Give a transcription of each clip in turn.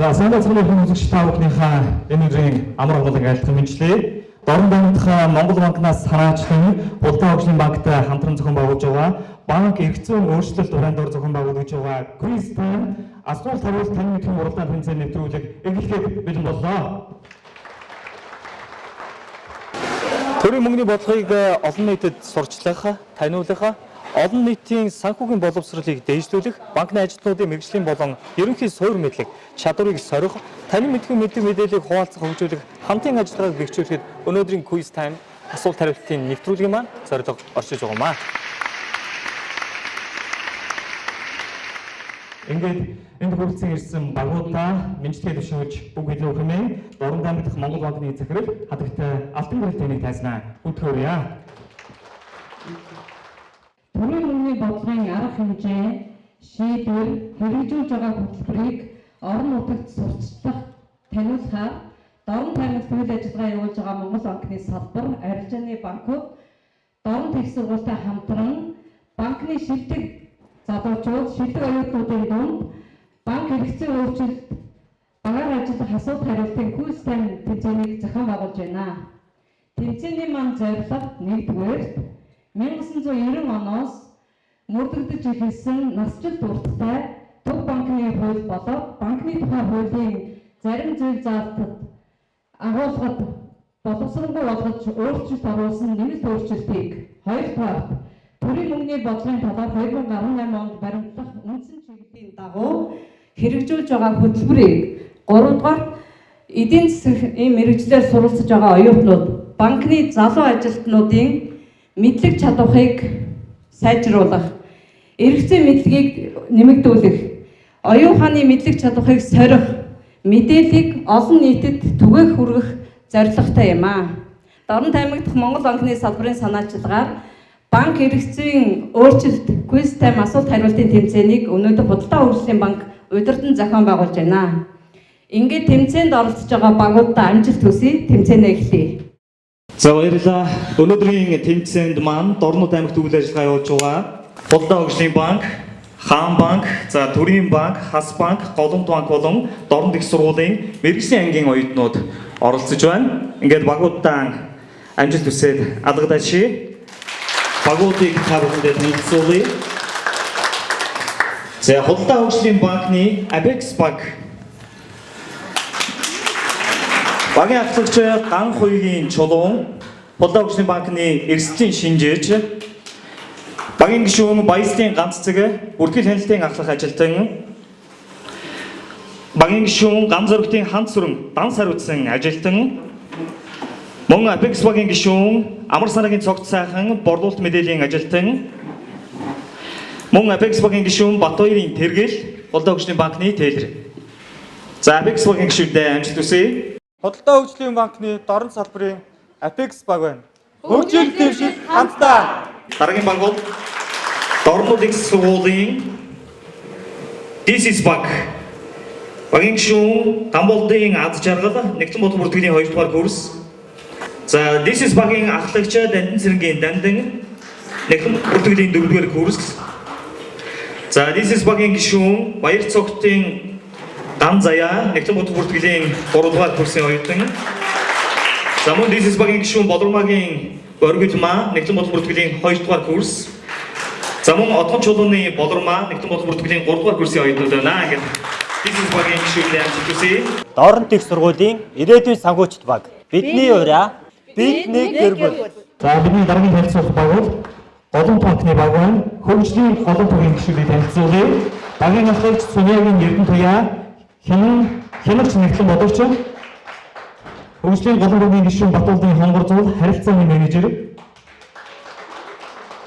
За сайн байцгаана уу үзэгч та бүхнийхээ энэ өдрийн амар амгалан айлтган мэндчлээ. Дорнод аймаг Монгол банкнаас санаачлан Худалдаа хөгжлийн банктай хамтран зохион байгуулж байгаа банк эрх зүйн өөрчлөлт уран дор зохион байгуулж байгаа Quiz Time асуулт хариулт тань мэдхэн уралдаан тэмцээн нэвтрүүлэг эхлэхэд бэлэн боллоо. Төрийн мөнгөний бодлогыг олон нийтэд сурчлах, таниулах, олон нийтийн санхүүгийн боловсролыг дээшлүүлэх, банкны ажилтнуудын мэргэжлийн болон ерөнхий суур мэдлэг, чадварыг сорих, танин мэдхүйн мэдлэг мэдээллийг хуваалцах, хөгжүүлэх хамтын ажиллагааг бэхжүүлэхэд өнөөдрийн Quiz Time асуулт хариултын нэвтрүүлгийн маань зорилго оршиж байгаа юм аа. Ингээд энд хүрэлцэн ирсэн багуудаа мэндчилгээ дэвшүүлж үг хэлэх хэмээн Дорнод аймаг дахь Монгол банкны захирал хадагтай Алтан гэрэл таныг тайзнаа. Хүндхөрье. Төрийн мөнгөний бодлогын арга хэмжээ, шийдвэр, хэрэгжүүлж байгаа хөтөлбөрийг орон нутагт сурталчлах, таниулахаар Дорнод аймагт үйл ажиллагаа явуулж байгаа Монгол банкны салбар, арилжааны банкуд Дорнод их сургуультай хамтран банкны шилдэг залуучууд, шилдэг оюутнуудын дунд банк хэрэгцээ өөрчлөлт, багаар ажиллах асуулт хариултын Quiz Time тэмцээнийг зохион байгуулж байна. Тэмцээний маань зорилго нэгдүгээрт 1990 оноос мөрдөгдөж эхэлсэн насжилт урттай төв банкны хууль болоод банкны тухай хуулийн зарим зүйл заалтад агуулгад боловсронгүй болгож өөрчлөлт оруулсан нэмэлт өөрчлөлтийг, хоёрдугаарт төрийн мөнгөний бодлогын талаар 2018 онд баримтлах үндсэн чиглэлийн дагуу хэрэгжүүлж байгаа хөтөлбөрийг, гуравдугаарт эдийн засгийн мэргэжлээр суралцж байгаа оюутнууд, банкны залуу ажилтнуудын мэдлэг чадварыг сайжруулах, эрх зүйн мэдлэгийг нэмэгдүүлэх, оюун ухааны мэдлэг чадварыг сорих, мэдээллийг олон нийтэд түгээх хүргэх зорилготой юм аа. Дорнод аймаг дахь Монгол банкны салбарын санаачилгаар банк эрх зүйн өөрчлөлт Quiz Time асуулт хариултын тэмцээнийг өнөөдөр Худалдаа хөгжлийн банк удирдан зохион байгуулж байна. Ингээд тэмцээнд оролцож байгаа багуудаа амжилт хүсье, тэмцээнээ эхлэе. За баярлалаа. Өнөөдрийн тэмцээнд маань Дорнод аймагт үйл ажиллагаа явуулж байгаа Худалдаа хөгжлийн банк, Хаан банк, за Төрийн банк, Хас банк, Голомт банк болон Дорнод их сургуулийн мэргэжлийн ангийн оюутнууд оролцож байна. Ингээд багуудаа амжилт хүсээд алгадаач. Багуудыг та бүхэндээ танилцуулъя. За Худалдаа хөгжлийн банкны Apex банк багийн ахлагч Ган Хуйгийн Чулуун, Худалдаа хөгжлийн банкны эрсдлийн шинжээч, багийн гишүүн Баяслын ганц цэг, бүртгэл хяналтын ахлах ажилтан, багийн гишүүн Ган зөрөгтийн хант сүрэн дан сариутсан ажилтан, мөн Apex багийн гишүүн Амар санаагийн цогц сайхан борлуулалт мэдээллийн ажилтан, мөн Apex багийн гишүүн Батбаярын Тэргэл, Худалдаа хөгжлийн банкны тейлер. За Apex багийн гишүүнтэй амжилт хүсье. Худалдаа хөгжлийн банкны Дорнод салбарын Apex баг байна. Хөгжил дэвшил хамтдаа. Дараагийн баг бол Дорнод их сургуулийн This is баг. Багийн гишүүн Гамболдын Аз жаргал, нэгдсэн бодлого бүртгэлийн 2 дугаар курс. За This is багийн ахлагч Дандан Цэрэнгийн Дандан, нэгдсэн бүртгэлийн 4 дугаар курс. За This is багийн гишүүн Баяр цогтын Ган Заяа, нэгдсэн бодлого бүртгэлийн 3 дугаар курсын оюутан. За мөн This is багийн гишүүн Болормагийн Боргилмаа, нэгдсэн бодлого бүртгэлийн 2 дугаар курс. За мөн Отгон чулууны Болормаа, нэгдсэн бодлого бүртгэлийн 3 дугаар курсын оюутнууд байна. Ингээд This is багийн гишүүнээ амжилт хүсье. Дорнод их сургуулийн ирээдүйн санхүүчид баг. Бидний ураа, бид нэг гэр бүл. За бидний дараагийн танилцуулах баг бол Голомт банкны баг байна. Хөгжлийн Голомт багийн гишүүнийг танилцуулъя. Багийн ахлагч Цунягийн Эрдэнэ Туяа, хянан хянагч нэгтлэн бодогч, Хөгжлийн Голомт банкны гишүүн Батуулдын Хонгор зуул харилцааны менежер,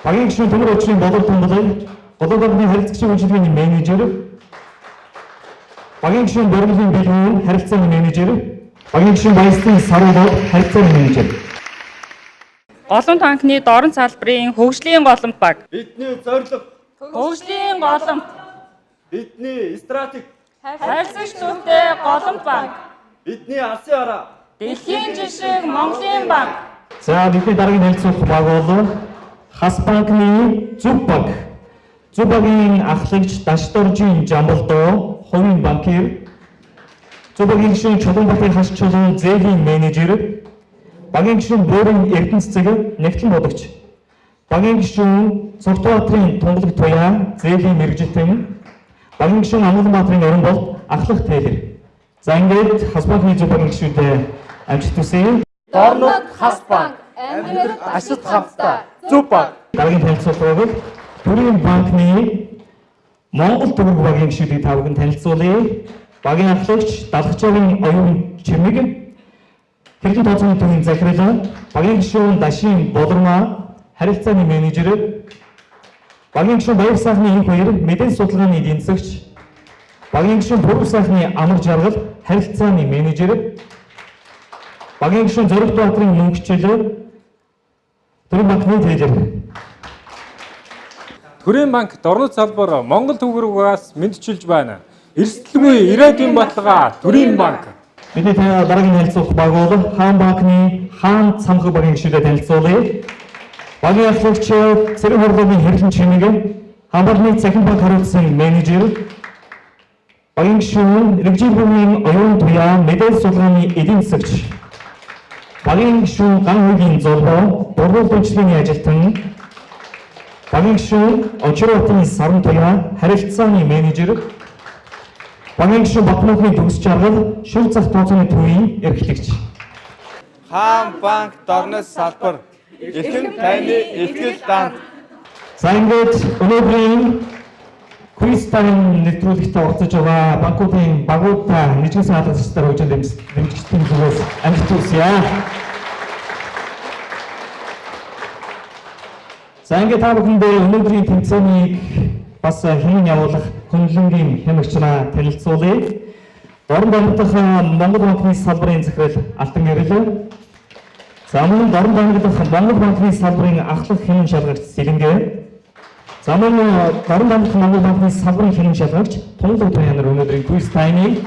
багийн гишүүн Төмөр очрын Болор Тунгалаг, Голомт банкны харилцагчийн үйлчилгээний менежер, багийн гишүүн Борглын Бэлгүүн харилцааны менежер, багийн гишүүн Баяслын Саруулууд харилцааны менежер. Голомт банкны Дорнод салбарын хөгжлийн Голомт баг. Бидний зорилго, Хөгжлийн Голомт, бидний стратеги, харилцагч зүйтэй Голомт банк, бидний алсын хараа, дэлхийн жишг Монголын банк. За бидний дараагийн танилцуулах баг бол Хас банкны Зүг баг. Зүг багийн ахлагч Дашдоржийн Жамбалдоо, хувийн банкир, Зөв багийн гишүүн Чулуунбатын хас чулуун зээлийн менежер, багийн гишүүн Бөөрийн Эрдэнэ цэцэг нэгтлэн бодогч, багийн гишүүн Цогтбаатарын тунгалаг туяа зээлийн мэргэжилтэн, багийн гишүүн Амгаланбаатарын Оронболд ахлах тейлер. За ингээд Хас банкны зөв багийн гишүүнтэй амжилт хүсье. Дорнод Хас банк амьдрал ашид хамтдаа зөв банк. Дараагийн танилцуулгыг Төрийн банкны Монгол төгрөг багийн гишүүдийг та бүхэн танилцуулъя. Багийн ахлагч Далхачаагийн оюун чимэг, хэрхэн тооцооны төвийн захирал, багийн гишүүн Дашин Болормаа, харилцааны менежер, багийн гишүүн Баяр сайхны инх хоёр, мэдээ судалгааны эдийн засагч, багийн гишүүн Пүрэв сайхны амар жаргал, харилцааны менежер, багийн гишүүн Зоригт Баатарын мөнгөчл, Төрийн банкны тейлер. Төрийн банк Дорнод салбар Монгол төгрөгөөс мэдчилж байна. Эрсдэлгүй ирээдүйн баталгаа Төрийн банк. Бидний дараагийн танилцуулах баг бол Хаан банкны Хаан цамхаг багийн гишүүдэд танилцуулъя. Багийн ахлагч Цэрэг хурлын хэрлэн чимэг, Хаан банкны цахим банк хариуцсан менежер, багийн гишүүн Рэгжил бүмийн оюун туяа мэдээлэл судалгааны эдийн засагч, багийн гишүүн Ган хүүгийн золбоо дурлал үйлчилгээний ажилтан, багийн гишүүн Очирбатын саран туяа харилцааны менежер, багийн гишүүн Батмөнхний төгс жаргал шүр зах тооцооны төвийн эрхлэгч. Хаан банк Дорнод салбар эрхэм таны ихтгэл дант. За ингээд өнөөдрийн Quiz Time нэвтрүүлэгт оролцож байгаа банкуудын багуудаа нэгжсэн хаалгачдаар хөгжин дэмжигчдийн зүгээс амжилт хүсье. За ингээд та бүхэндээ өнөөдрийн тэмцээнийг бас хэмнэн явуулах хөндлөнгийн хямигчнаа танилцуулъя. Дорн дамжих Монгол банкны салбарын захирал Алтан Гэрэл. За мөн дорн дамжих Монгол банкны салбарын ахлах хэмнэн шалгагч Сэлэнгэ. За мөн дорн дамжих Монгол банкны салбарын хэмнэн шалгагч Тунгалаг Туяа нар өнөөдрийн Quiz Time-ыг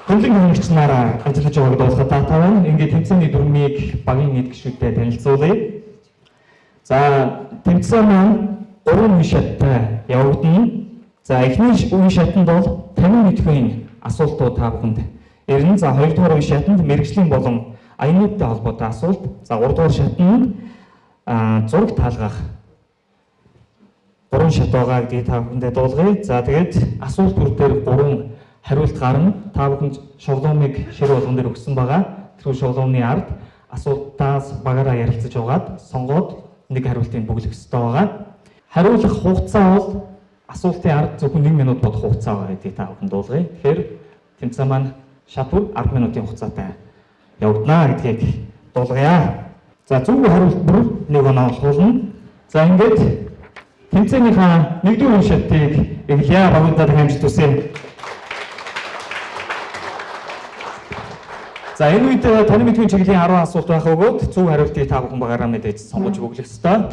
хөндлөн хэмнэгч нараа ажиллаж байгааг дуулахад таатай байна. Ингээд тэмцээний дүрмийг багийн эд гишүүдтэй танилцуулъя. За тэмцээн маань 3 үе шаттай явагдана. За эхний үе шатанд бол танин мэдхийн асуултууд та бүхэнд ирнэ. За хоёрдугаар үе шатанд мэргэжлийн болон аян нийттэй холбоотой асуулт. За гуравдугаар шатанд зураг таалгах 3 шат байгаа гэдгийг та бүхэндээ дуулгая. За тэгээд асуулт бүр дээр 3 хариулт гарна. Та бүхэнд шоглоомыг ширүү болгон дээр өгсөн байгаа. Тэр шоглоомны ард асуултаас багаараа ярилцаж угаад сонгоод нэг хариултыг бөглөх ёстой байгаа. Хариулах хугацаа бол асуултын ард зөвхөн 1 минут бодох хугацаа байгаа гэдгийг та бүхэн дуулгая. Тэгэхээр тэмцээн маань шат бүр 10 минутын хугацаатай явагдана гэдгийг дуулгая. За зөв хариулт бүр нэг оноо олгуулна. За ингээд тэмцээнийхээ нэгдүгээр үе шатыг эхлэе. Багуудаа дахин амжилт хүсье. За энэ үед таны мэдхийн чиглэлийн 10 асуулт байх өгөөд зөв хариултыг та бүхэн багаараа мэдээж сонгож бөглөх ёстой.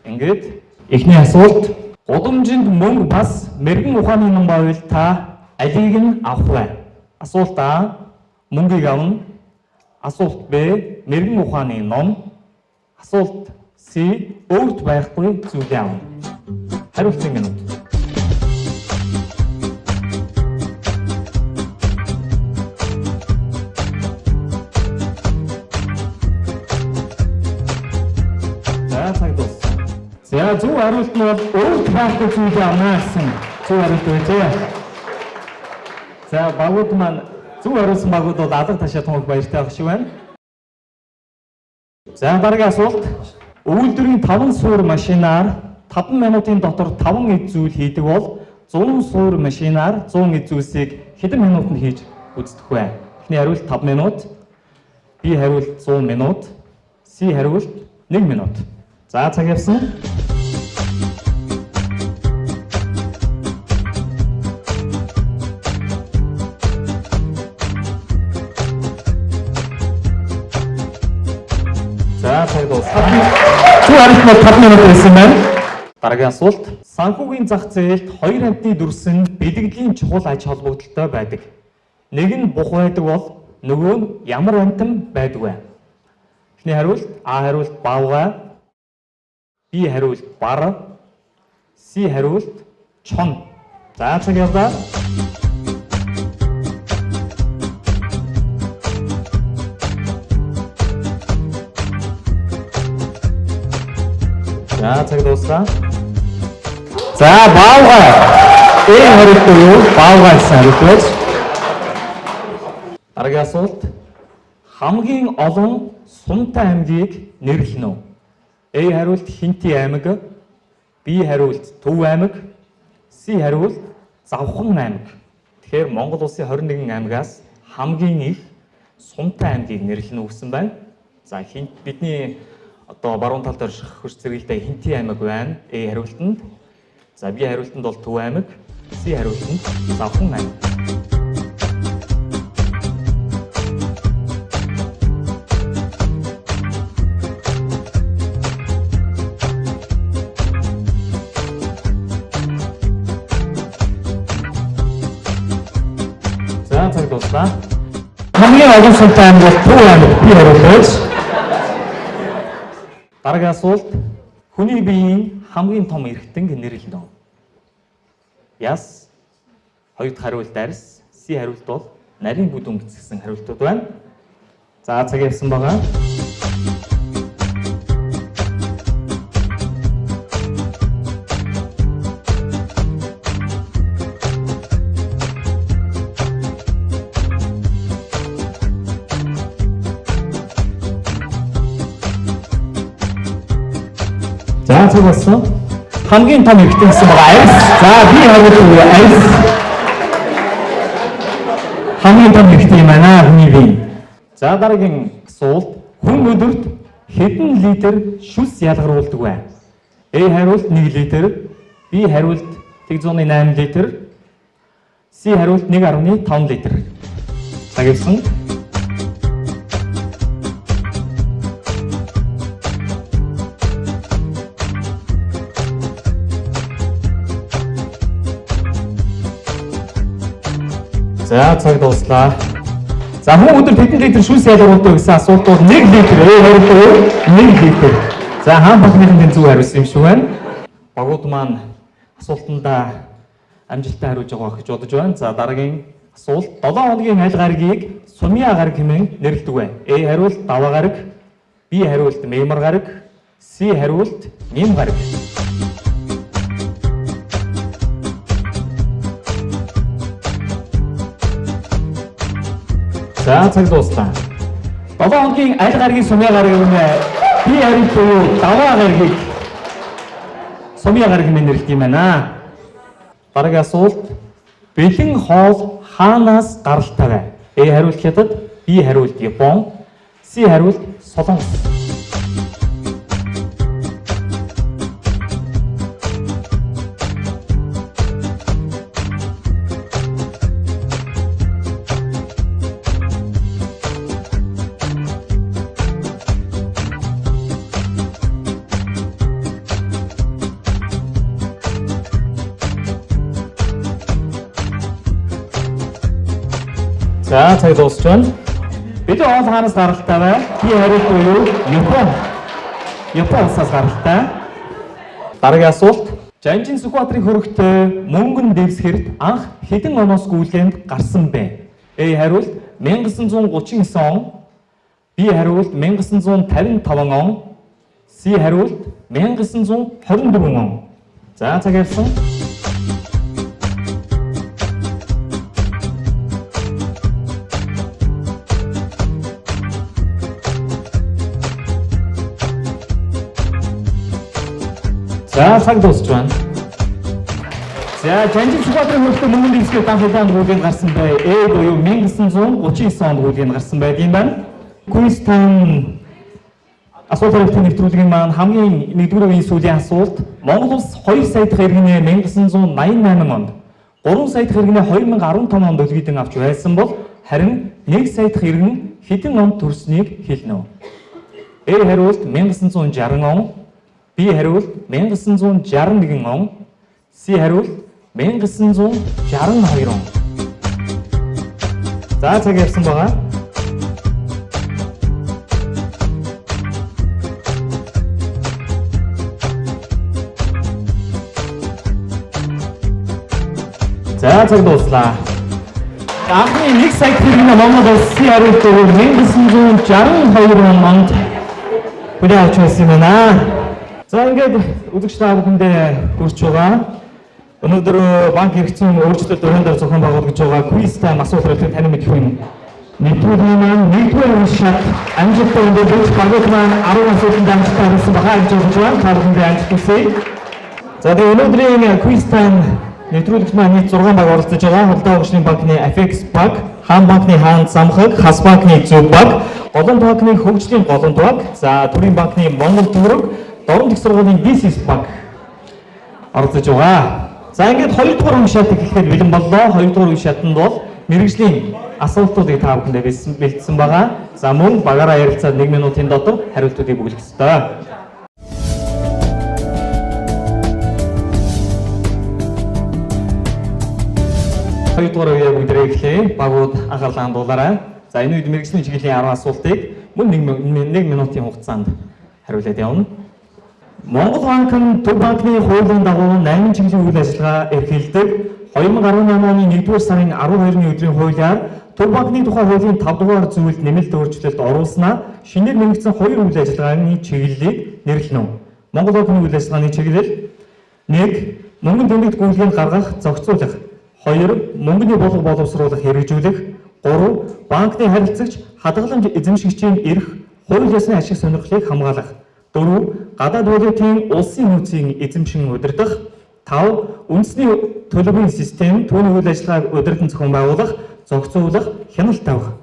Ингээд эхний асуулт: гудамжинд мөнгө бас мэрэгэн ухааны ном байвал та алийг нь авах вэ? Асуулт А: мөнгийг авна. Асуулт Б: мэрэгэн ухааны ном. Асуулт С: өөрт байхгүй зүйлээ авна. Хариултын минут. За цаг дууссан. За зөв хариулт нь бол өөрт байхгүй зүйлээ авна гэсэн зөв хариулт байжээ. За багууд маань зөв хариулсан багууд бол алга ташаа тунх баяртай байх шиг байна. За дараагийн асуулт: үйлдвэрийн 5 суур машинаар 5 минутын дотор 5 эд зүйл хийдэг бол 100 суур машинаар 100 эд зүйлсийг хэдэн минутанд хийж гүйцэтгэх вэ? Эхний хариулт 5 минут, B хариулт 100 минут, C хариулт 1 минут. За цаг явсан. За цаг дууссан. Зөв хариулт нь 5 минут байсан байна. Дараагийн асуулт: санхүүгийн зах зээлд хоёр амьтны дүрсэн бэлгэдлийн чухал ач холбогдолтой байдаг. Нэг нь бух байдаг бол нөгөө нь ямар амьтан байдаг вэ? Эхний хариулт А хариулт баавгай, B хариулт бар, C хариулт чон. За цаг явлаа. За цаг дууслаа. За баавгай. Э хариулт буюу баавгай гэсэн хариулт байж. Дараагийн асуулт. Хамгийн олон Сумтай аймгийг нэрлэнэ үү? А хариулт Хинти аймаг, Б хариулт Төв аймаг, С хариулт Завхан аймаг. Тэгэхээр Монгол улсын 21 аймагаас хамгийн их Сумтай аймгийг нэрлэнэ үү гэсэн байна. За хинт бидний одоо баруун талд орших хөрс зэрэгэлдээ Хинти аймаг байна. А хариултанд. За Б хариултанд бол Төв аймаг, С хариултанд Завхан аймаг. За цаг дууслаа. Хамгийн олон сумтай аймаг бол Төв аймаг. Би хариулж. Дараагийн асуулт. Хүний биеийн хамгийн том эрхтэн нэрлэнэ. Яс. Хоёр дахь хариулт арьс, С хариулт бол нарийн бүдүүн гэсэн хариултууд байна. За цаг явсан байгаа. За цаг болсон. Хамгийн том эрхтэн гэсэн байгаа арьс. За би хариулт өгье арьс. Хамгийн том эрхтэн юм байна хүний бие. За дараагийн асуулт. Хүн өдөрт хэдэн литр шүлс ялгаруулдаг вэ? А хариулт 1 литр, Б хариулт 1.8 литр, С хариулт 1.5 литр. Цаг явсан. За цаг дууслаа. За хүн өдөрт хэдэн литр шүлс ялгаруулдаг гэсэн асуулт бол 1 литр. Хариулт 1 литр. За хаан багныхан зөв хариулсан юм шиг байна. Багууд маань асуултандаа амжилттай хариулж байгаа гэж бодож байна. За дараагийн асуулт. 7 хоногийн аль гарагийг Сумья гараг хэмээн нэрлэдэг вэ? А хариулт Даваа гараг, Б хариулт Меймар гараг, С хариулт Ним гараг. За цаг дууслаа. 7 хоногийн аль гарагийн Сумья гараг юм бэ? Би хариулт буюу Даваа гарагийг Сумья гараг хэмээн нэрлэдэг юм байна. Дараагийн асуулт. Бэлэн хоол хаанаас гаралтай вэ? А хариулт Хятад, Б хариулт Япон, С хариулт Солонгос. За цаг дуусч байна. Бэлэн хоол хаанаас гаралтай вэ? Би хариулт буюу Япон. Япон улсаас гаралтай. Дараагийн асуулт. Жанжин Сүхбаатарын хөрөгтэй мөнгөн дэвсгэрт анх хэдэн оноос гүйлгээнд гарсан бэ? А хариулт 1939 он, Б хариулт 1955 он, С хариулт 1924 он. За цаг явсан. За цаг дуусч байна. За Жанжин Сүхбаатарын хөрөгтэй мөнгөн дэвсгэрт анх хэдэн онд гүйлгээнд гарсан бэ? А буюу 1939 онд гүйлгээнд гарсан байдаг юм байна. Quiz time асуулт хариултын нэвтрүүлгийн маань хамгийн нэгдүгээр үеийн сүүлийн асуулт. Монгол улс 2 сая дахь иргэнээ 1988 онд, 3 сая дахь иргэнээ 2015 онд өлгийдэн авч байсан бол харин 1 сая дахь иргэн хэдэн онд төрснийг хэлнэ үү? А хариулт 1960 он, Б хариулт 1961 он, С хариулт 1962 он. За цаг явсан байгаа. За цаг дууслаа. Анхны 1 сая төгрөгийн Монгол улсын хариулт 1962 онд хүлээн авч байсан юм байна. За ингээд үзэгч та бүхэндээ хүрч байгаа. Өнөөдөр банк хэрэгцсэн өөрчлөлт өрөөнд дээр зохион байгуулагдж байгаа quiz time асуулт хариултыг тань мэдэх юм. Нэвтрүүлгийн маань нэгдүгээр үе шат амжилттай өндөрлөж багууд маань 10 асуултанд амжилттай хариулсан байгаа гэж бодож байна. Та бүхэндээ амжилт хүсье. За тэгээ өнөөдрийн quiz time нэвтрүүлэгт маань нийт 6 баг оролцож байгаа. Худалдаа хөгжлийн банкны Apex баг, Хаан банкны Хаан Замхаг, Хас банкны Зөв баг, Голомт банкны Хөгжлийн Голомт баг, за Төрийн банкны Монгол Төгрөг, Дорнод их сургуулийн Business банк оролцож байгаа. За ингээд 2 дугаар үе шат эхлэхэд бэлэн боллоо. 2 дугаар үе шатанд бол мэргэжлийн асуултуудыг та бүхэндээ бэлдсэн байгаа. За мөн багаараа ярилцаад 1 минутын дотор хариултуудыг бөглөх ёстой. Хоёр дугаар үеэ бүгдээрээ эхлэе. Багууд анхаарлаа хандуулаарай. За энэ үед мэргэжлийн чиглэлийн 10 асуултыг мөн 1 минутын хугацаанд хариулаад явна. Монгол банк нь Төв банкны хуулийн дагуу 8 чиглэлийн үйл ажиллагаа эрхэлдэг. 2018 оны 1-р сарын 12-ны өдрийн хуулиар Төв банкны тухай хуулийн 5 дугаар зүйлд нэмэлт өөрчлөлт оруулснаар шинээр нэмэгдсэн 2 үйл ажиллагааны чиглэлийг нэрлэнэ. Монгол банкны үйл ажиллагааны чиглэл 1. Мөнгөн тэмдэгт гүйлгээнд гаргах, зохицуулах. 2. Мөнгөний бодлого боловсруулах, хэрэгжүүлэх. 3. Банкны харилцагч, хадгаламж эзэмшигчийн эрх, хууль ёсны ашиг сонирхлыг хамгаалах. 4. Гадаад валютын улсын нөөцийн эзэмшин удирдах. 5. Үндэсний төлбөрийн систем, түүний үйл ажиллагааг удирдан зохион байгуулах, зохицуулах, хяналт тавих.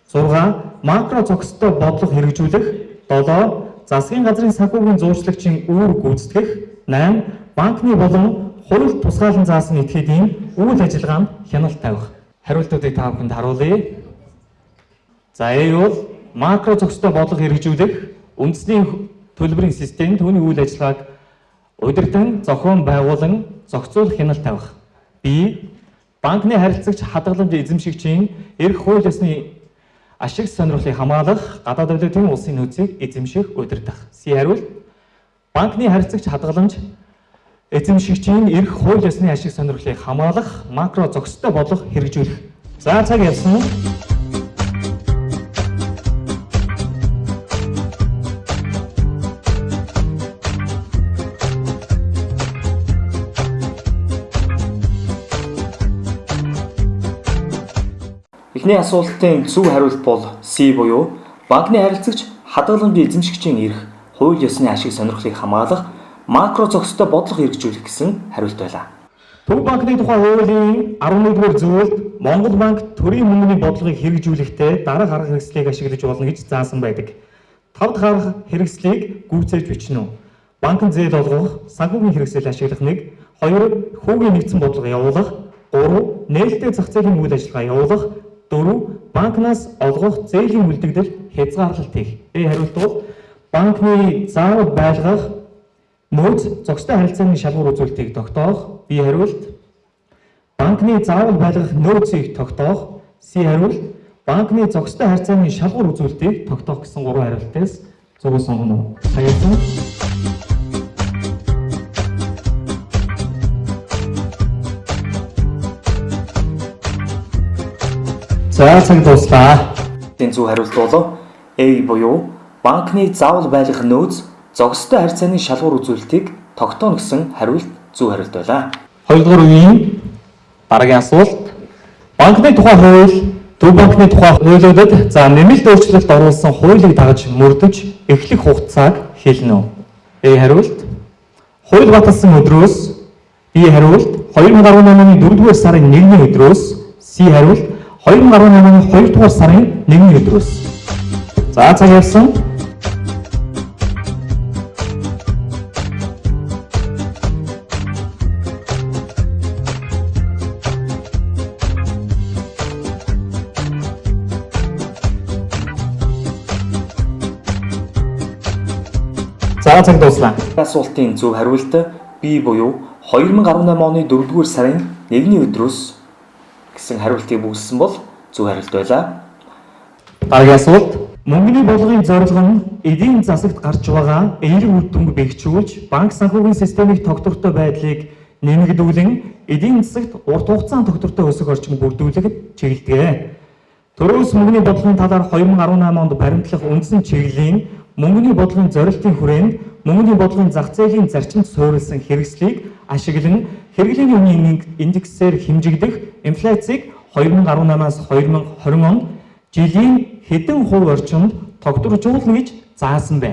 6. Макро зохистой бодлого хэрэгжүүлэх. 7. Засгийн газрын санхүүгийн зуучлагчийн үүрэг гүйцэтгэх. 8. Банкны болон хууль тусгаалan заасан этгээдийн үйл ажиллагаанд хяналт тавих. Хариултуудыг та бүхэнд харуулъя. За A бол макро зохистой бодлого хэрэгжүүлэх, үндэсний төлбөрийн систем, түүний үйл ажиллагааг удирдан зохион байгуулан зохицуулах, хяналт тавих. B. Банкны харилцагч, хадгаламж эзэмшигчийн эрх, хууль ёсны ашиг сонирхлыг хамгаалах, гадаад валютын улсын нөөцийг эзэмших, удирдах. C хариулт банкны харилцагч, хадгаламж эзэмшигчийн эрх, хууль ёсны ашиг сонирхлыг хамгаалах, макро зохистой бодлого хэрэгжүүлэх. За цаг явсан. Эхний асуултын зөв хариулт бол C буюу банкны харилцагч, хадгаламжийн эзэмшигчийн эрх, хууль ёсны ашиг сонирхлыг хамгаалах, макро зохистой бодлого хэрэгжүүлэх гэсэн хариулт байлаа. Төв банкны тухай хуулийн 11-р зүйлд Монгол банк төрийн мөнгөний бодлогыг хэрэгжүүлэхдээ дараах арга хэрэгслийг ашиглаж болно гэж заасан байдаг. 5 дахь арга хэрэгслийг гүйцээж бичнэ үү? Банкн зээл олгох, санхүүгийн хэрэгсэл ашиглах 1, 2 хүүгийн нэгдсэн бодлого явуулах, 3 нээлттэй зах зээлийн үйл ажиллагаа явуулах, 4 банкнаас олгох зээлийн үлдэгдэл хязгаарлалт хийх. Э хариулт бол банкны заавал байлгах нөөц зохистой харилцааны шалгуур үзүүлэлтийг тогтоох. B хариулт банкны заавал байлгах нөөцийг тогтоох. C хариулт банкны зохистой харилцааны шалгуур үзүүлэлтийг тогтоох гэсэн гурван хариултаас зөв сонгоно. Цагаасан. За цаг дууслаа. Энэ зөв хариулт бол A буюу банкны заавал байлгах нөөц зохистой харьцааны шалгуур үзүүлэлтийг тогтооно гэсэн хариулт зөв хариулт байлаа. Хоёрдугаар үеийн дараагийн асуулт. Банкны тухай хууль, Төв банкны тухай хуулиудад за нэмэлт өөрчлөлт оруулсан хуулийг дагаж мөрдөж эхлэх хугацааг хэлнэ үү? A хариулт хууль баталсан өдрөөс, B хариулт 2018 оны 4-р сарын 1-ний өдрөөс, C хариулт 2018 оны 2-р сарын 1-ний өдрөөс. За цаг явсан. За цаг дууслаа. Асуултын зөв хариулт B буюу 2018 оны 4-р сарын 1-ний өдрөөс гэсэн хариултыг бүглэсэн бол зөв хариулт байлаа. Дараагийн асуулт. Мөнгөний бодлогын зорилго нь эдийн засагт гарч байгаа эерэг үр дүнг бэхжүүлж, банк санхүүгийн системийг тогтвортой байдлыг нэмэгдүүлэн эдийн засагт урт хугацаанд тогтвортой өсөх орчин бүрдүүлэхэд чиглэдэг. Төрөөс мөнгөний бодлогын талаар 2018 онд баримтлах үндсэн чиглэлийн мөнгөний бодлогын зорилтын хүрээнд мөнгөний бодлогын зах зээлийн зарчимд суурилсан хэрэгслийг ашиглан хэрэглээний үнийн индексээр хэмжигдэх инфляцийг 2018-аас 2020 онд жилийн хэдэн хувь орчимд тогтворжуулна гэж заасан бэ?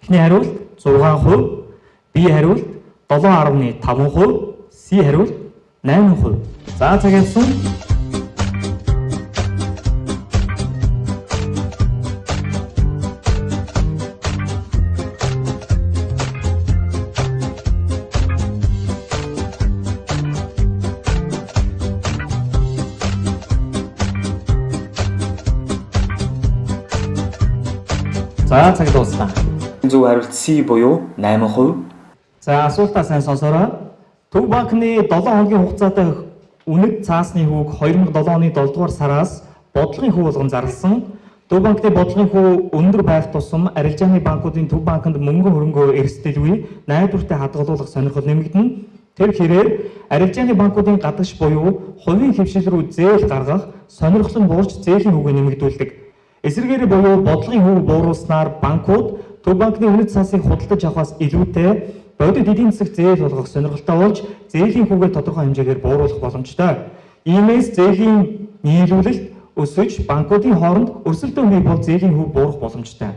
Эхний хариулт 6%, Б хариулт 7.5%, С хариулт 8%. За цаг явсан. За цаг дууслаа. Зөв хариулт С буюу 8%. За асуултаа сайн сонсоорой. Төв банкны 7 хоногийн хугацаатай үнэт цаасны хүүг 2007 оны 7 дугаар сараас бодлогын хүү болгон зарласан. Төв банкны бодлогын хүү өндөр байх тусам арилжааны банкуудын төв банкнд мөнгө хөрөнгөө эрсдэлгүй найдвартай хадгалуулах сонирхол нэмэгдэнэ. Тэр хэрээр арилжааны банкуудын гадагш буюу хувийн хэвшил рүү зээл гаргах сонирхол нь буурч зээлийн хүүгээ нэмэгдүүлдэг. Эсвэргээр буюу бодлогын хүүг бууруулснаар банкуд төв банкны үнэт цаасыг худалдаж авахаас илүүтэй бодит эдийн засагт зээл болгох сонирхолтой болж зээлийн хүүгээ тодорхой хэмжээгээр бууруулах боломжтой. Иймээс зээлийн нийлүүлэлт өсөж банкуудын хооронд өрсөлдөөн бий бол зээлийн хүүг буурах боломжтой.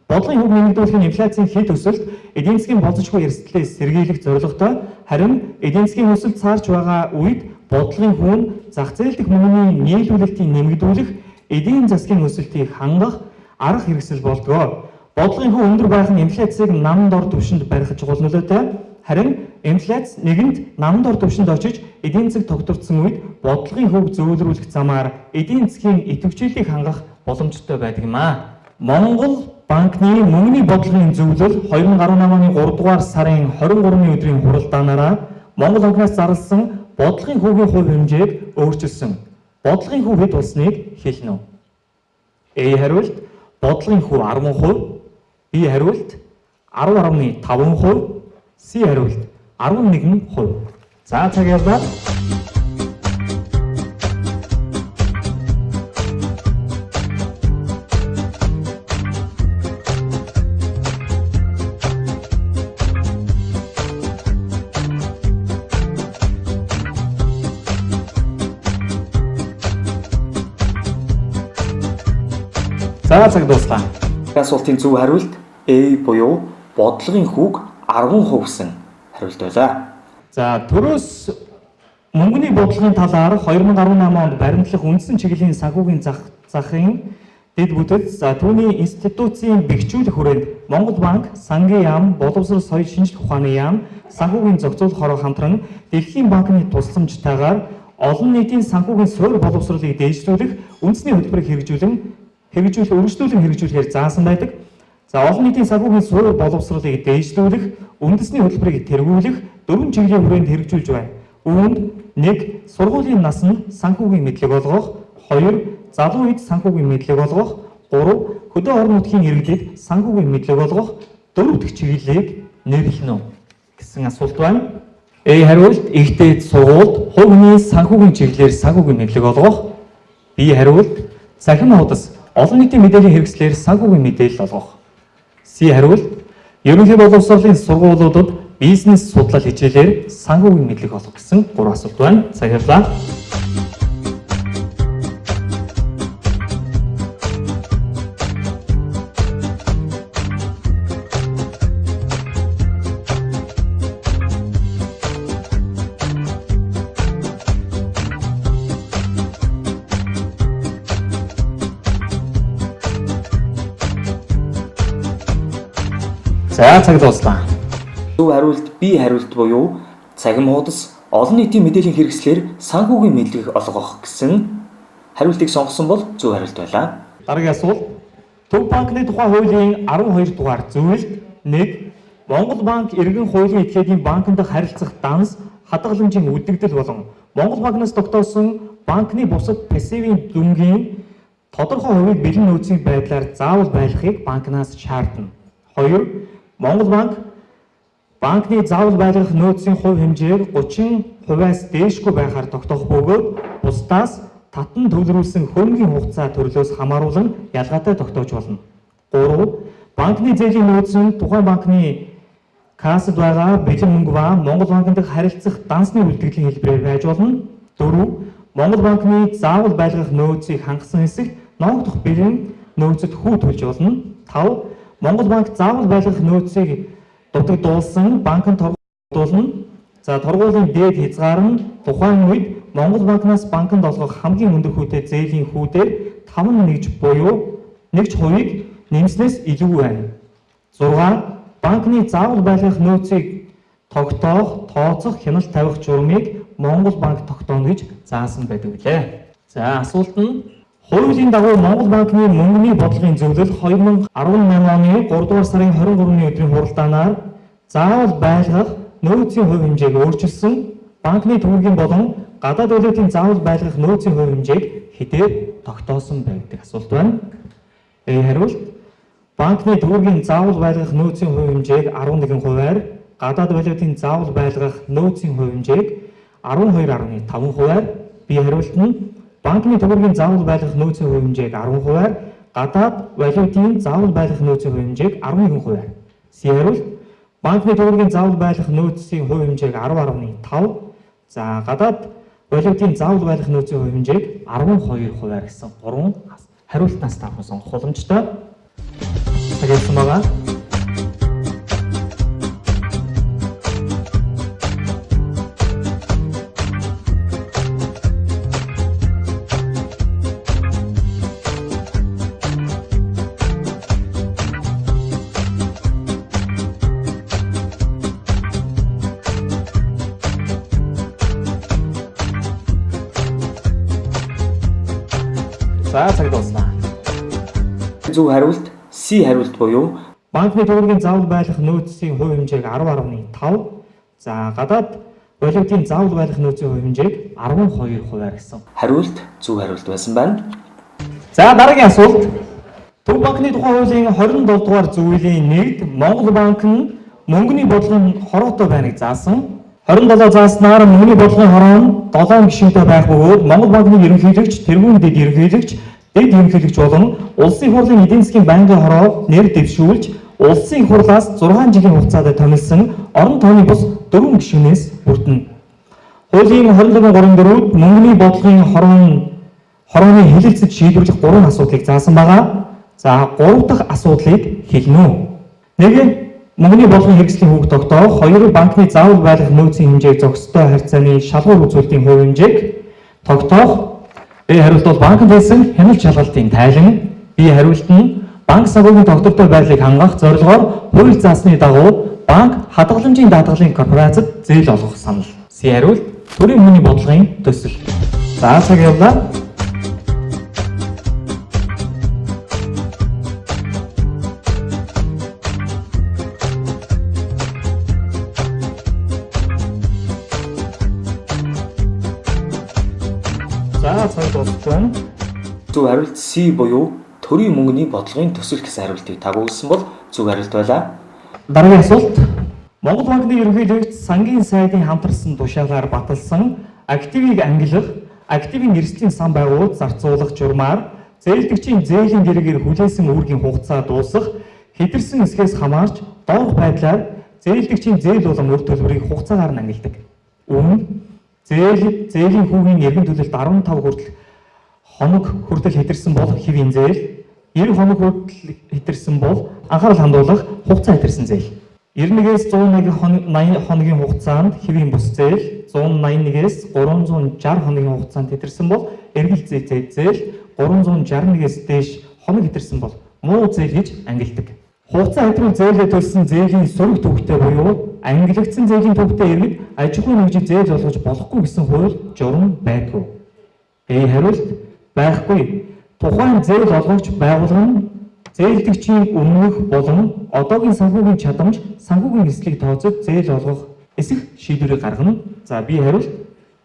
Бодлогын хүүг нэмэгдүүлэх нь инфляцийн хэд өсөлт эдийн засгийн болзошгүй эрсдлээс сэргийлэх зорилготой, харин эдийн засгийн өсөлт цаарч байгаа үед бодлогын хүү нь зах зээл дэх мөнгөний нийлүүлэлтийг нэмэгдүүлэх, эдийн засгийн өсөлтийг хангах арга хэрэгсэл болдгоо. Бодлогын хүү өндөр байх нь инфляцийг нам дор түвшинд барих чухал нөлөөтэй. Харин инфляц нэгэнд нам дор түвшинд очиж эдийн засаг тогтворцсон үед бодлогын хүүг зөөлрүүлэх замаар эдийн засгийн идэвхжүүллийг хангах боломжтой байдаг юм аа. Монгол банкны мөнгөний бодлогын зөвлөл 2018 оны 3 дугаар сарын 23-ны өдрийн хуралдаанаараа Монгол банкнаас зарласан бодлогын хүүгийн хувь хэмжээг өөрчилсөн. Бодлогын хүү хэд болсныг хэлнэ үү? А хариулт бодлогын хүү 10%, Б хариулт 10.5%, С хариулт 11%. За цаг явлаа. За цаг дууслаа. Асуултын зөв хариулт А буюу бодлогын хүүг 10% гэсэн хариулт байлаа. За төрөөс мөнгөний бодлогын талаар 2018 онд баримтлах үндсэн чиглэлийн санхүүгийн захын дэд бүтэц, за түүний институцийн бэхжүүлэх хүрээнд Монгол банк, Сангийн яам, Боловсрол соёл шинжлэх ухааны яам, санхүүгийн зохицуулах хороо хамтран Дэлхийн банкны тусламжтайгаар олон нийтийн санхүүгийн суурь боловсролыг дээшлүүлэх үндэсний хөтөлбөрийг өргөжлүүлэн хэрэгжүүлэхээр заасан байдаг. За олон нийтийн санхүүгийн суурь боловсролыг дээшлүүлэх, үндэсний хөтөлбөрийг тэргүүлэх дөрвөн чиглэлийн хүрээнд хэрэгжүүлж байна. Үүнд 1. Сургуулийн насанд санхүүгийн мэдлэг олгох, 2. Залуу үед санхүүгийн мэдлэг олгох, 3. Хөдөө орон нутгийн иргэдэд санхүүгийн мэдлэг олгох дөрөв дэх чиглэлийг нэрлэнэ үү гэсэн асуулт байна. А хариулт их дээд сургуульд хувь хүний санхүүгийн чиглэлээр санхүүгийн мэдлэг олгох, Б хариулт цахим хуудас олон нийтийн мэдээллийн хэрэгслээр санхүүгийн мэдээлэл олгох. С хариулт ерөнхий боловсролын сургуулиудад бизнес судлал хичээлээр санхүүгийн мэдлэг олгох гэсэн гурван асуулт байна. Цаг явлаа. За цаг дууслаа. Зөв хариулт Б хариулт буюу цахим хуудас олон нийтийн мэдээллийн хэрэгслээр санхүүгийн мэдлэг олгох гэсэн хариултыг сонгосон бол зөв хариулт байлаа. Дараагийн асуулт. Төв банкны тухай хуулийн 12 дугаар зөвлөлт 1. Монгол банк иргэн хуулийн этгээдийн банкнд харилцах данс хадгаламжийн үлдэгдэл болон Монгол банкнаас тогтоосон банкны бусад пассивын дүнгийн тодорхой хувийг бэлэн нөөцийн байдлаар заавал байлгахыг банкнаас шаардна. 2. Монгол банк Банкны заавал байлгах нөөцийн хувь хэмжээг 30%-аас дээшгүй байхаар тогтоох бөгөөд бусдаас татан төвлөрүүлсэн хөрөнгийн хугацаа төрлөөс хамааруулан ялгаатай тогтоож болно. 3. Банкны зээлийн нөөц нь тухайн банкны кассад байгаа бэлэн мөнгө ба Монгол банкнд харилцах дансны үлдэгдлийн хэлбэрээр байж болно. 4. Монгол банкны заавал байлгах нөөцийг хангасан хэсэгт ноогдох бэлэн нөөцөд хүү төлж болно. 5. Монгол банк заавал байлгах нөөцийг дутагдуулсан банкнд торгуулна. За торгуулийн дээд хязгаар нь тухайн үед Монгол банкнаас банкнд олгох хамгийн өндөр хүүтэй зээлийн хүүдээр 5.1 буюу 1%-ийг нэмснээс илүү байна. 6. Банкны заавал байлгах нөөцийг тогтоох, тооцох, хяналт тавих журмыг Монгол банк тогтооно гэж заасан байдаг билээ. За асуулт нь хуулийн дагуу Монгол банкны мөнгөний бодлогын зөвлөл 2018 оны 3 дугаар сарын 23-ны өдрийн хуралдаанаар заавал байлгах нөөцийн хувь хэмжээг өөрчилсөн банкны төвөргийн болон гадаад валютын заавал байлгах нөөцийн хувь хэмжээг хэдээр тогтоосон байдаг асуулт байна. Э хариулт банкны төвөргийн заавал байлгах нөөцийн хувь хэмжээг 11%-аар, гадаад валютын заавал байлгах нөөцийн хувь хэмжээг 12.5%-аар, Б хариулт нь банкны төвөргийн заавал байлгах нөөцийн хувь хэмжээг 10%-аар, гадаад валютын заавал байлгах нөөцийн хувь хэмжээг 11%-аар. С хариулт банкны төвөргийн заавал байлгах нөөцийн хувь хэмжээг 10.5, за гадаад валютын заавал байлгах нөөцийн хувь хэмжээг 12%-аар гэсэн гурван хариултнаас та бүхэн сонгох боломжтой. Цаг ирсэн байгаа. За цаг дууслаа. Зөв хариулт С хариулт буюу банкны төвөргийн заавал байлгах нөөцийн хувь хэмжээг 10.5, за гадаад валютын заавал байлгах нөөцийн хувь хэмжээг 12%-аар гэсэн хариулт зөв хариулт байсан байна. За дараагийн асуулт. Төв банкны тухай хуулийн 27 дугаар зүйлийн 1-д Монгол банк нь мөнгөний бодлогын хороотой байныг заасан. 27 зааснаар мөнгөний бодлогын хороо нь 7 гишүүнтэй байх бөгөөд Монгол банкны ерөнхийлөгч, тэргүүн дэд ерөнхийлөгч, дэд ерөнхийлөгч болон улсын их хурлын эдийн засгийн байнгын хороо нэр дэвшүүлж улсын их хурлаас 6 жилийн хугацаанд томилсон орон тооны бус 4 гишүүнээс бүрдэнэ. Хуулийн 27.34-д мөнгөний бодлогын хорооны хэлэлцэж шийдвэрлэх 3 асуудлыг заасан байгаа. За 3 дахь асуудлыг хэлнэ үү? 1. Мөнгөний бодлогын хэрэгслийн хүүг тогтоох, 2. Банкны заавал байлгах нөөцийн хэмжээг зохистой харьцааны шалгуур үзүүлэлтийн хувь хэмжээг тогтоох. Б хариулт бол банкнд хийсэн хяналт шалгалтын тайлан. Б хариулт нь банк санхүүгийн тогтвортой байдлыг хангах зорилгоор хууль заасны дагуу банк хадгаламжийн даатгалын корпорацид зээл олгох санал. С хариулт төрийн мөнгөний бодлогын төсөл. За цаг явлаа. За цаг дуусч байна. Зөв хариулт С буюу төрийн мөнгөний бодлогын төсөл гэсэн хариултыг тагуулсан бол зөв хариулт байлаа. Дараагийн асуулт. Монгол банкны ерөнхийлөгч сангийн сайдын хамтарсан тушаалаар баталсан активыг ангилах, активын эрсдлийн сан байгуулалт зарцуулах журмаар зээлдэгчийн зээлийн дэргээр хүлээсэн үүргийн хугацаа дуусах, хэтэрсэн эсхээс хамаарч доорх байдлаар зээлдэгчийн зээл болон үр төлбөрийг хугацаагаар нь ангилдаг. Үүн зээлийн хүүгийн эргэн төлөлт 15 хүртэл хоног хүртэл хэтэрсэн бол хэвийн зээл, 90 хоног хүртэл хэтэрсэн бол анхаарал хандуулах хугацаа хэтэрсэн зээл. 91-ээс 180 хоногийн хугацаанд хэвийн бус зээл, 181-ээс 360 хоногийн хугацаанд хэтэрсэн бол эргэлт зээл, 361-ээс дээш хоног хэтэрсэн бол муу зээл гэж ангилдаг. Хугацаа хэтрүүл зээлээ төлсөн зээлийн сөрөг төвхтэй буюу ангилагдсан зээлийн төвхтэй иргэд аж ахуйн нэгжид зээл олгож болохгүй гэсэн хууль журам байдгүй. Б хариулт байхгүй. Тухайн зээл олгогч байгууллага нь зээлдэгчийн өмнөх болон одоогийн санхүүгийн чадамж, санхүүгийн эрсдлийг тооцож зээл олгох эсэх шийдвэрийг гаргана. За би хариулт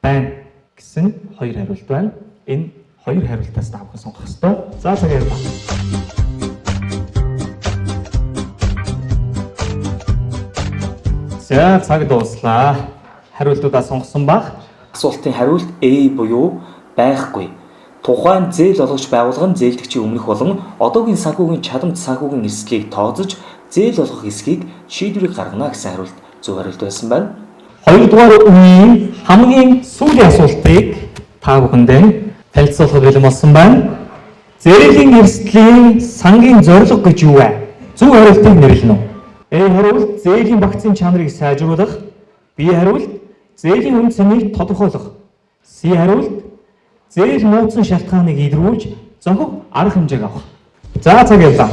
байна гэсэн хоёр хариулт байна. Энэ хоёр хариултаас та бүхэн сонгох ёстой. За цаг явлаа. За цаг дууслаа. Хариултуудаа сонгосон баг. Асуултын хариулт A буюу байхгүй. Тухайн зээл олгогч байгууллага нь зээлдэгчийн өмнөх болон одоогийн санхүүгийн чадамж санхүүгийн эрсдлийг тооцож зээл олгох эсхийг шийдвэрийг гаргана гэсэн хариулт зөв хариулт байсан байна. Хоёрдугаар үеийн хамгийн сүүлийн асуултыг та бүхэндээ танилцуулахад бэлэн болсон байна. Зээлийн эрсдлийн сангийн зорилго гэж юу вэ? Зөв хариултыг нэрлэнэ үү? А хариулт зээлийн багцын чанарыг сайжруулах, Б хариулт зээлийн үн цэнийг тодорхойлох, С хариулт зээл муудсан шалтгааныг илрүүлж зохих арга хэмжээг авах. За цаг явлаа.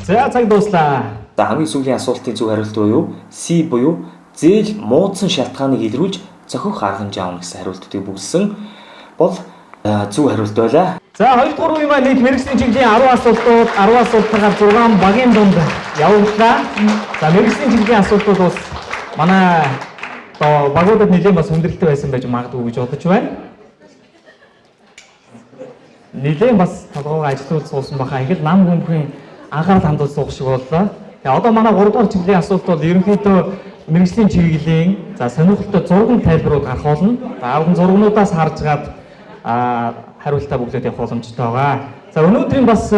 За цаг дууслаа. За хамгийн сүүлийн асуултын зөв хариулт буюу C буюу зээл муудсан шалтгааныг илрүүлж зохих арга хэмжээ авна гэсэн хариултыг бүглэсэн бол зөв хариулт байлаа. За хоёрдугаар үеийн маань нийт мэргэжлийн чиглэлийн 10 асуултууд 10 асуултаар 6 багийн дунд явууллаа. За мэргэжлийн чиглэлийн асуултууд бас манай одоо багуудад нэлээд бас хүндрэлтэй байсан байж магадгүй гэж бодож байна. Нэлээд бас толгойгоо ажилуулж суусан баха. Их л нам гүмхэн анхаарал хандуулж суух шиг боллоо. Тэгээ одоо манай 3 дугаар чиглэлийн асуулт бол ерөнхийдөө мэргэжлийн чиглэлийн за сонирхолтой зурган тайлбарууд гарах болно. За аавхан зургнуудаас харж гад хариултаа бүглээд явах боломжтой байгаа. За өнөөдрийн бас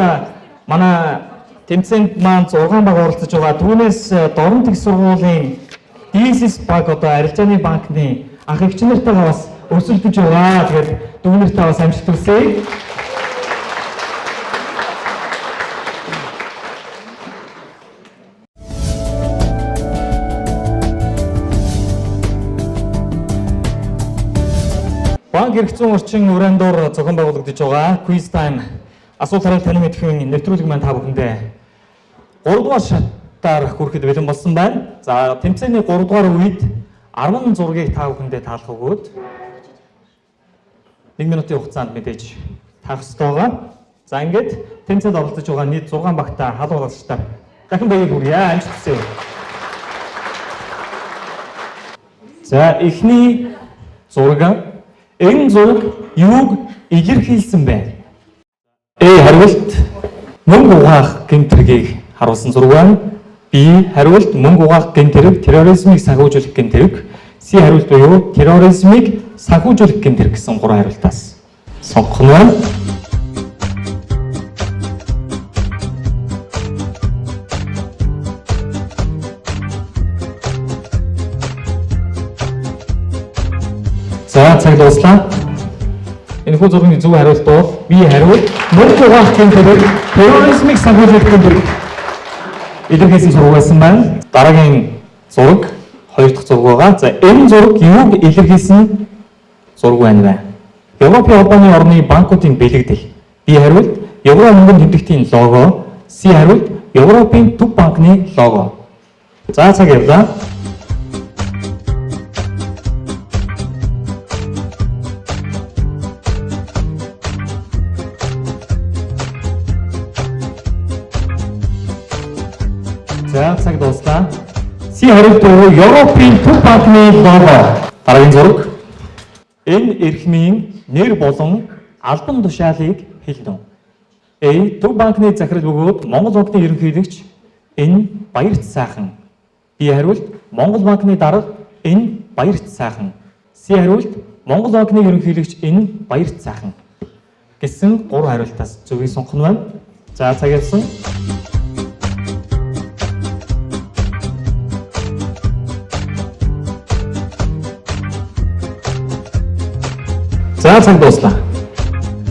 манай тэмцээнд маань 6 баг оролцож байгаа. Түүнээс Дорнот их сургуулийн Дисис баг одоо арилжааны банкны ах эгч нартайгаа бас өрсөлдөж байгаа. Тэгээд дүү нартаа бас амжилт хүсье. Банк эрх зүйн орчин уран дор зохион байгуулагдаж байгаа Quiz Time асуулт хариулт танин мэдэхүйн нэвтрүүлэг маань та бүхэндээ 3 дугаар шатаар хүрэхэд бэлэн болсон байна. За тэмцээний 3 дугаар үед 10 зургийг та бүхэндээ таалах өгөөд 1 минутын хугацаанд мэдээж таах ёстой байгаа. За ингээд тэмцээнд оролцож байгаа нийт 6 багтаа халуун даалгачдаар дахин баяр хүргье. Амжилт хүсье. За эхний зураг. Энэ зураг юуг илэрхийлсэн бэ? А хариулт мөнгө угаах гэмт хэргийг харуулсан зураг байна. Б хариулт мөнгө угаах гэмт хэрэг, терроризмыг санхүүжүүлэх гэмт хэрэг. С хариулт буюу терроризмыг санхүүжүүлэх гэмт хэрэг гэсэн гурван хариултаас сонгох нь байна. За цаг дууслаа. Энэхүү зургийн зөв хариулт бол Б хариулт мөнгө угаах гэмт хэрэг, терроризмыг санхүүжүүлэх гэмт хэрэг илэрхийлсэн зураг байсан байна. Дараагийн зураг хоёр дахь зураг байгаа. За энэ зураг юуг илэрхийлсэн зураг байна вэ? Европын холбооны орны банкуудын бэлэгдэл. Б хариулт Евро мөнгөнд тэмдэгтийн лого. С хариулт Европын төв банкны лого. За цаг явлаа. За цаг дууслаа. С хариулт буюу Европын төв банкны лого. Дараагийн зураг. Энэ эрхмийн нэр болон албан тушаалыг хэлнэ. А. Төв банкны захирал бөгөөд Монгол банкны ерөнхийлөгч энэ Баярт сайхан. Б хариулт Монгол банкны дарга энэ Баярт сайхан. С хариулт Монгол банкны ерөнхийлөгч энэ Баярт сайхан гэсэн гурван хариултаас зөвийг сонгох нь байна. За цаг явсан. За цаг дууслаа.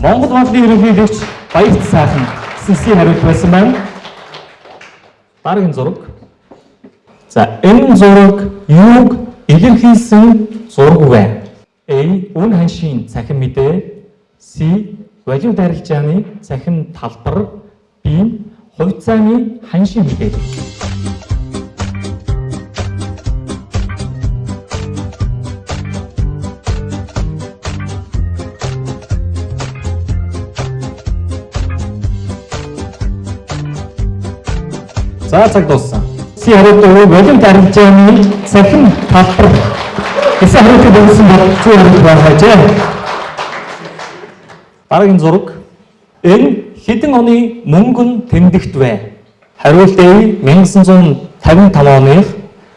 Монгол банкны ерөнхийлөгч Баярт сайхан гэсэн С хариулт байсан байна. Дараагийн зураг. За энэ зураг юуг илэрхийлсэн зураг вэ? А. Үн ханшийн цахим мэдээ. С. Валют арилжааны цахим талбар. Б. Хувьцааны ханшийн мэдээлэл. За цаг дууссан. С C хариулт буюу валют арилжааны цахим талбар гэсэн хариултыг өгсөн бол зөв хариулт байх ажээ. Дараагийн зураг. Энэ хэдэн оны мөнгөн тэмдэгт вэ? Хариулт A 1955 оных,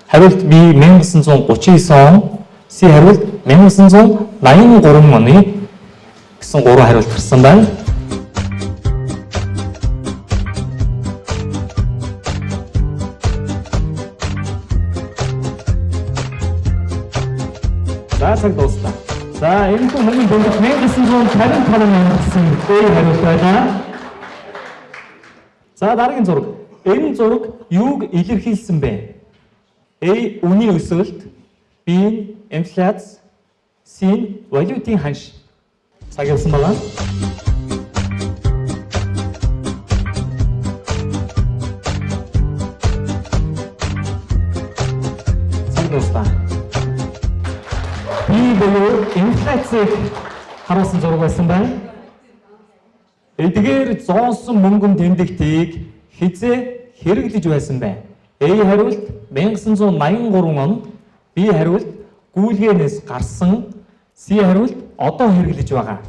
хариулт B 1939 он, C хариулт 1983 оны гэсэн гурван хариулт гарсан байна. За цаг дууслаа. За энэ хүн мөнгөний тэмдэгт 1955 он гэсэн A хариулт байлаа. За дараагийн зураг. Энэ зураг юуг илэрхийлсэн бэ? A. Үнийн өсөлт, B. Инфляц, C. Валютын ханш. Цаг явсан байна. Цаг дууслаа. B буюу инфляцийг харуулсан зураг байсан байна. Эдгээр зоосон мөнгөн тэмдэгтийг хэзээ хэрэглэж байсан бэ? A хариулт 1983 он, B хариулт гүйлгээнээс гарсан, C хариулт одоо хэрэглэж байгаа.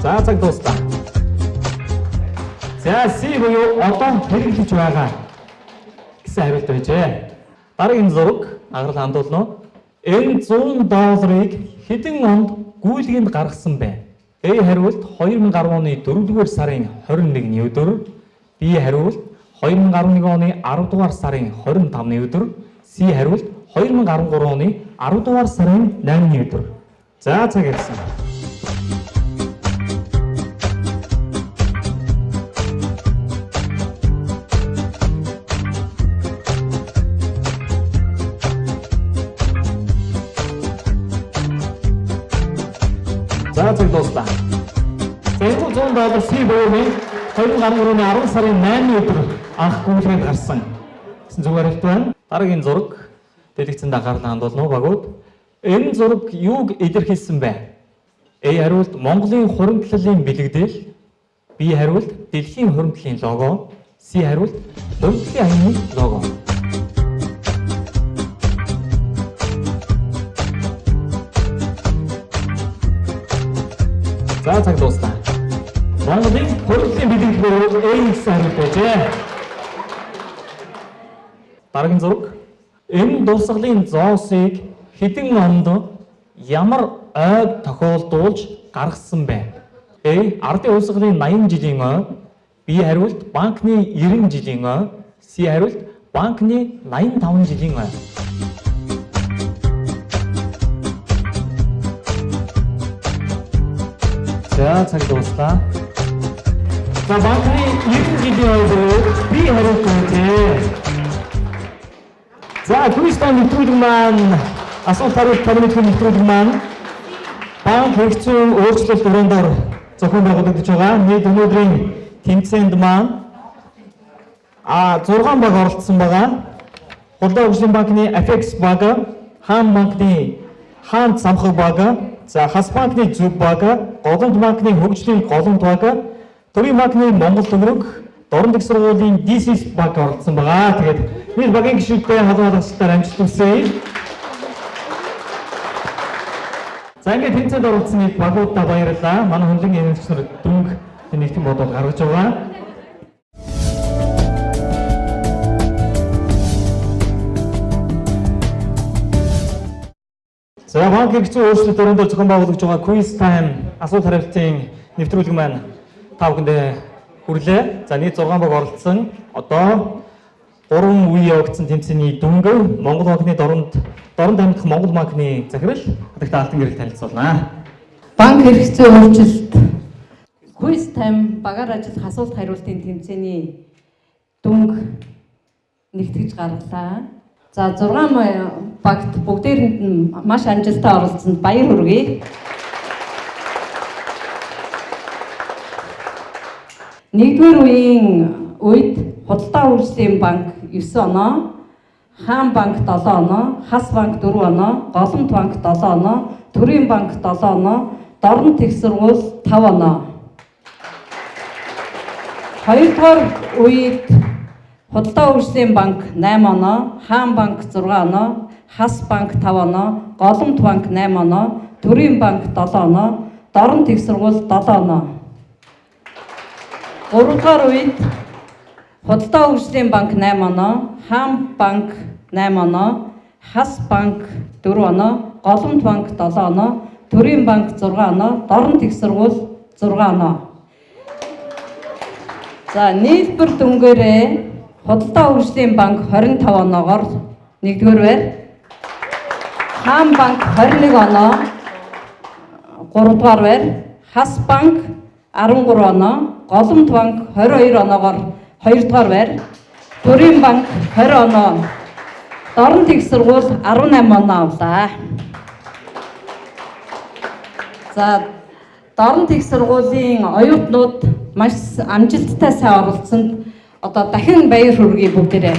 За цаг дууслаа. За C буюу одоо хэрэглэж байгаа гэсэн хариулт байжээ. Дараагийн зураг агарал хандуулна. Энэ 100 долларыг хэдэн онд гүйлгээнд гаргасан бэ? A хариулт 2010 оны 4-р сарын 21-ний өдөр, B хариулт 2011 оны 10-р сарын 25-ны өдөр, C хариулт 2013 оны 10-р сарын 8-ны өдөр. За цаг ирсэн. За цаг дууслаа. За энэ 100 доллар C буюу 2013 оны 10 сарын 8-ны өдөр анх гүйлгээнд гарсан гэсэн зөв хариулт байна. Дараагийн зураг дэлгэцэнд анхаарлаа хандуулна уу багууд? Энэ зураг юуг илэрхийлсэн бэ? A хариулт Монголын хуримтлалын бэлэгдэл, B хариулт дэлхийн хуримтлалын лого, C хариулт хуримтлалын аяны лого. За цаг дууслаа. Монголын хуримтлалын бэлэгдэл буюу A гэсэн хариулт байжээ. Дараагийн зураг. Энэ дурсгалын зоосыг хэдэн онд ямар ойг тохиолдуулж гаргасан бэ? A. Ардын хувьсгалын 80 жилийн ой, B хариулт банкны 90 жилийн ой, C хариулт банкны 85 жилийн ой. За цаг дууслаа. За банкны 90 жилийн ой буюу B хариулт байжээ. За quiz time нэвтрүүлэг маань асуулт хариулт параметрын нэвтрүүлэг маань банк хэрэгцүүн өөрчлөлт өрөөндөр зохион байгуулагдаж байгаа. Нийт өнөөдрийн тэмцээнд маань 6 баг оролцсон байгаа. Худалдаа хөгжлийн банкны Apex баг, Хаан банкны Хаан самхаг баг, за Хас банкны Зүг баг, Голомт банкны хөгжлийн Голомт баг, Төрийн банкны Монгол төгрөг, Дорнод их сургуулийн DCS баг оролцсон байгаа. Тэгээд нийт багийн гишүүдтэй халуун хадгалалтаар амжилт хүсье. За ингээд тэмцээнд оролцсон нийт багуудаа баярлалаа. Манай хөндлөнгийн нэмэгч нар дүнг нэгтгэн бодол гаргаж байгаа. За банк хэрэгцээ өөрчлөлт өрөөндөө зохион байгуулагдж байгаа quiz time асуулт хариултын нэвтрүүлэг маань та бүхэндээ хүрлээ. За нийт 6 баг оролцсон. Одоо 3 үе явагдсан тэмцээний дүнг Монгол банкны дорнод тамидах Монгол банкны захирал Хатагтай Алтан гэрэл танилцуулна. Банк хэрэгцээ өөрчлөлт quiz time багаар ажиллах асуулт хариултын тэмцээний дүнг нэгтгэж гаргалаа. За 6 багт бүгдээрэнд нь маш амжилттай оролцсонд баяр хүргэе. Нэгдүгээр үеийн үед Худалдаа хөгжлийн банк 9 оноо, Хаан банк 7 оноо, Хас банк 4 оноо, Голомт банк 7 оноо, Төрийн банк 7 оноо, Дорнод их сургууль 5 оноо. Хоёрдугаар үед Худалдаа хөгжлийн банк 8 оноо, Хаан банк 6 оноо, Хас банк 5 оноо, Голомт банк 8 оноо, Төрийн банк 7 оноо, Дорнод их сургууль 7 оноо. Гуравдугаар үед Худалдаа хөгжлийн банк 8 оноо, Хаан банк 8 оноо, Хас банк 4 оноо, Голомт банк 7 оноо, Төрийн банк 6 оноо, Дорнод их сургууль 6 оноо. За нийлбэр дүнгээрээ Худалдаа хөгжлийн банк 25 оноогоор нэгдүгээр байр, Хаан банк 21 оноо 3 дугаар байр, Хас банк 13 оноо, Голомт банк 22 оноогоор 2 дугаар байр, Төрийн банк 20 оноо, Дорнод их сургууль 18 оноо авлаа. За Дорнод их сургуулийн оюутнууд маш амжилттай сайн оролцсонд одоо дахин баяр хүргэе бүгдээрээ.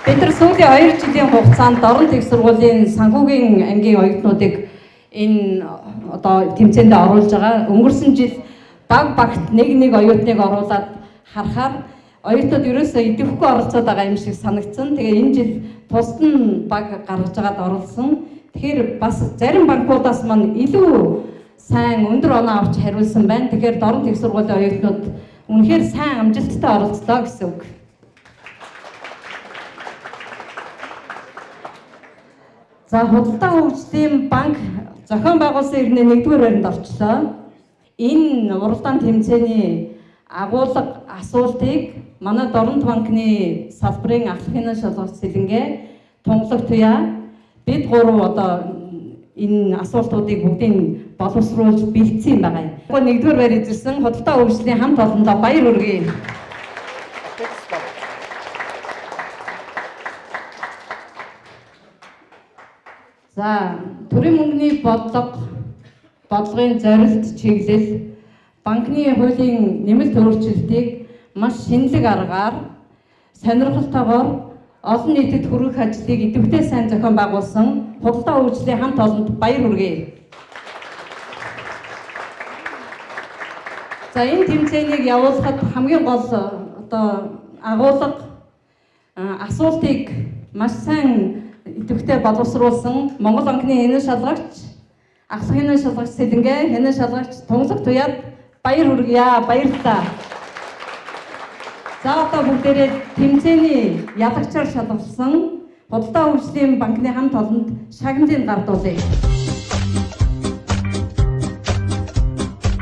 Бид нар сүүлийн 2 жилийн хугацаанд Дорнод их сургуулийн санхүүгийн ангийн оюутнуудыг энэ одоо тэмцээндээ оруулж байгаа. Өнгөрсөн жил баг багт нэг нэг оюутныг оруулаад харахаар оюутнууд ерөөсөө идэвхгүй оролцоод байгаа юм шиг санагдсан. Тэгээ энэ жил тусад нь баг гаргаж байгаад оруулсан. Тэгэхээр бас зарим банкудаас маань илүү сайн өндөр оноо авч хариулсан байна. Тэгэхээр Дорнод их сургуулийн оюутнууд үнэхээр сайн амжилттай оролцлоо гэсэн үг. За Худалдаа хөгжлийн банк зохион байгуулсан иргэнээ нэгдүгээр байранд орчлоо. Энэ уралдаан тэмцээний агуулга асуултыг манай Дорнод банкны салбарын ахлах хянан шалгагч Сэлэнгэ, Тунгалаг Туяа бид гурав одоо энэ асуултуудыг бүгдийг боловсруулж бэлдсэн юм байгаа юм. Нэгдүгээр байр эзэлсэн Худалдаа хөгжлийн хамт олондоо баяр хүргэе. За төрийн мөнгөний бодлогын зорилт чиглэл банкны хуулийн нэмэлт өөрчлөлтийг маш шинэлэг аргаар сонирхолтойгоор олон нийтэд хүргэх ажлыг идэвхтэй сайн зохион байгуулсан Худалдаа хөгжлийн хамт олонд баяр хүргэе. За энэ тэмцээнийг явуулахад хамгийн гол одоо агуулга асуултыг маш сайн идэвхтэй боловсруулсан Монгол банкны хянан шалгагч, ахлах хянан шалгагч Сэлэнгэ, хянан шалгагч Тунгалаг Туяад баяр хүргье. Баярлалаа. За одоо бүгдээрээ тэмцээний ялагчаар шалгалсан Худалдаа хөгжлийн банкны хамт олонд шагналыг гардуулъя.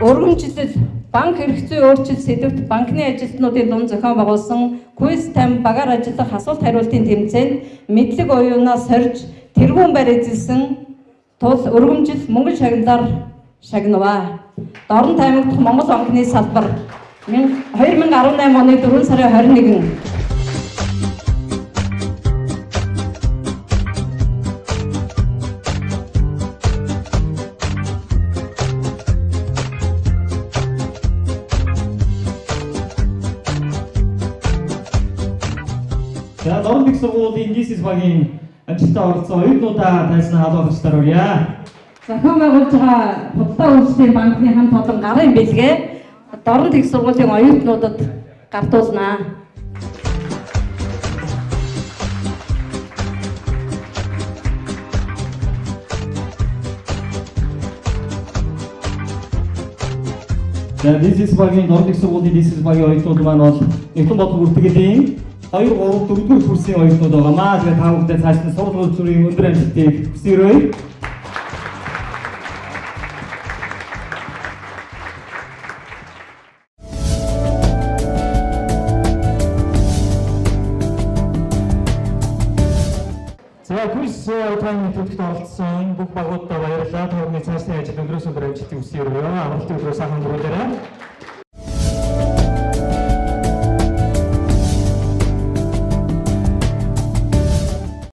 Өргөмжлөл банк хэрэгцээ өөрчлөлт сэдэвт банкны ажилтнуудын дунд зохион байгуулсан quiz time багаар ажиллах асуулт хариултын тэмцээнд мэдлэг оюунаа сорж тэргүүн байр эзэлсэн тул өргөмжил мөнгөн шагналаар шагнаваа. Дорнод аймаг дахь Монгол банкны салбар 2018 оны 4 сарын 21. За Дорнод их сургуулийн This is багийн амжилттай оролцсон оюутнуудаа тайзан хаалгачлаар урья. Зохион байгуулж байгаа Худалдаа хөгжлийн банкны хамт олон гарын бэлгээ Дорнод их сургуулийн оюутнуудад гардуулнаа. За This is багийн Дорнод их сургуулийн This is багийн оюутнууд маань бол нэгэн бодлого бүртгэлийн 2 3 4 дугаар курсын оюутнууд байгаамаа. Тэгээ та бүхэндээ цааш нь сургууль зүйлийн өндөр амжилтыг хүсье. За quiz time нэвтрүүлэгт оролцсон бүх багуудаа баярлалаа. Та бүхний цаашдын ажил өндрөөс өндөр амжилтыг хүсье. Амралтын өдрөө сайхан өнгөрүүлээрэй.